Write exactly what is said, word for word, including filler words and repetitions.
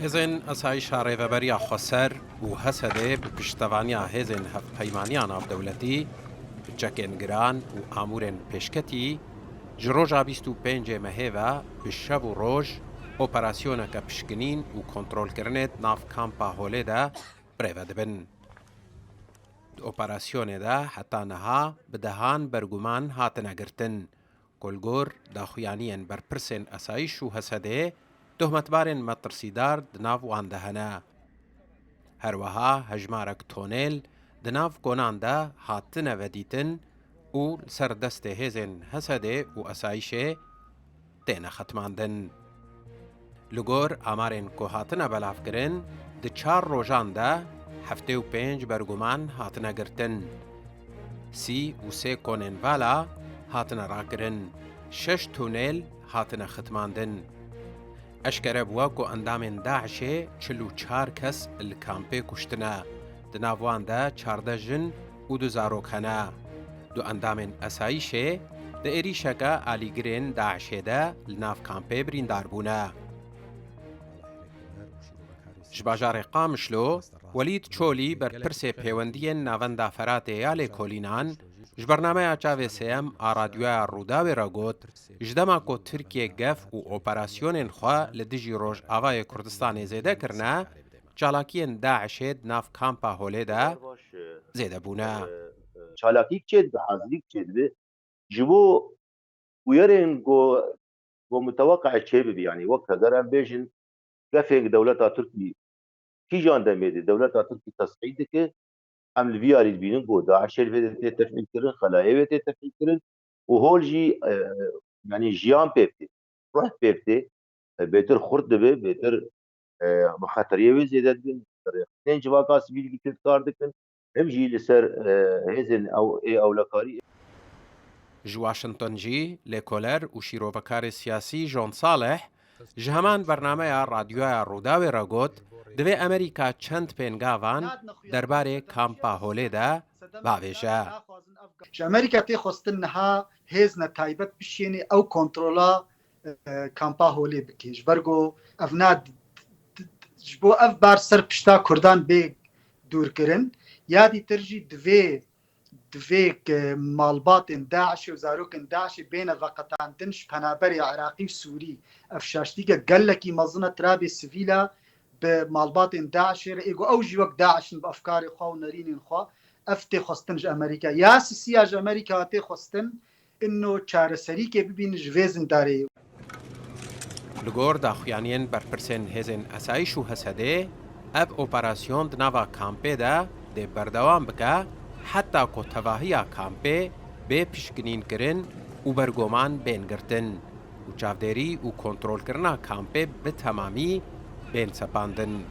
Hêzên Esayîşa Rêveberiya Xweser û H S D'ê bi piştevaniya hêzên hevpeymaniya navdewletî, bi çekên giran û amûrên pêşketî, ji roja bîst û pêncê mehê ve bi şev û roj operasyoneke pişkinîn û kontrolkirinê di nav kampa Holê de bi rêve dibin. Di operasyonê de heta niha bi dehan berguman hatine girtin. Ku li gor daxuyaniyên berpirsên esayîş û H S D'ê, tohmetbarên metirsîdar di nav wan de hene. Her wiha hejmarek tonêl di nav konan de hatine vedîtin û li ser destê hêzên H S D'ê û esayîşê têne xetmandin. Li gor amarên ku hatine belavkirin, di çar rojan de heftê û pênc berguman hatine girtin. Sî û sê konên vala hatine rakirin, şeş tunêl hatine xitmandin. Eşkere bûye ku endamên DAIŞ'ê çil û çar kes li kampê kuştine. Di nav wan de çardeh jin û du zarok hene. Du endamên esayîşê di êrîşeke alîgirên DAIŞ'ê de li nav kampê birîndar bûne. Ji bajarê Qamişlo, Welîd Çolî, berpirsê pêwendiyên Navenda Feratê ya Lêkolînan, ji bernameya Çavê Sêyem a Radyoya Rûdawê re got, ji dema ku Tirkiye gef û operasyonên xwe li dijî Rojavayê Kurdistanê zêde kirine, çalakiyên DAIŞ'ê di nav kampa Holê de zêde bûne. Çalakîk çêdibe, hazirîk çêdibe. Ji bo bûyerên ku, ku muteweqe çêbibî, yanî wek heger em bêjin, gefên dewleta Tirkî kîjan demê de dewleta Tirkî tesîd dike, em li vî alî dibînin ku DAIŞ'ê li vê de tê tefîl kirin, xelayê wê tê tefîl kirin û hol jî, e, yanî jiyan pê bidê, ruh pê bidê, e, bêtir xurt dibe, bêtir, e, bi xeteriyê wê zêde dibin, li ser rêxistinên civaka sivîl gişt kar dikin, hem jî li ser, e, hêzên ew, ê ewlekarî. Ji Washington jî lêkoler û şîrovekarê siyasî John Saleh ji heman bernameya Radyoya Rûdawê re got, divê Amerîka çend pêngavan derbarê kampa Holê de bavêje. Ji Amerîka tê xwestin niha hêzne taybet bişênê ew kontrola, e, kampa Holê bike. Ji ber ku ev na d-, d-, d-, ji bo ev bar ser pişta Kurdan bê dûrkirin, ya dîtir jî divê, divê ku malbatên DAIŞ'ê û zarokên DAIŞ'ê bêne veqetandin ji penaberê Iraqî û Sûrî. Ev şaştîke gelekî mezin e, tirabê sivîl e bi malbatên DAIŞ'ê re, ê ku ew jî wek DAIŞ in, bi efkarê xwe û nerînên xwe. Ev tê xwestin ji Amerîka. Ya sisiya ji Amerîka tê xwestin, ino çareserîkê bibînin ji vê zindarê. Li gor daxuyaniyên berpirsên hêzên esayîş û H S D'ê, ev operasyon di nava kampê de dê berdewam bike, heta ku tevahiya kampê bê pişkinînkirin û bergoman bên girtin û çavdêrî û kontrolkirina kampê bi temamî bên sepandin.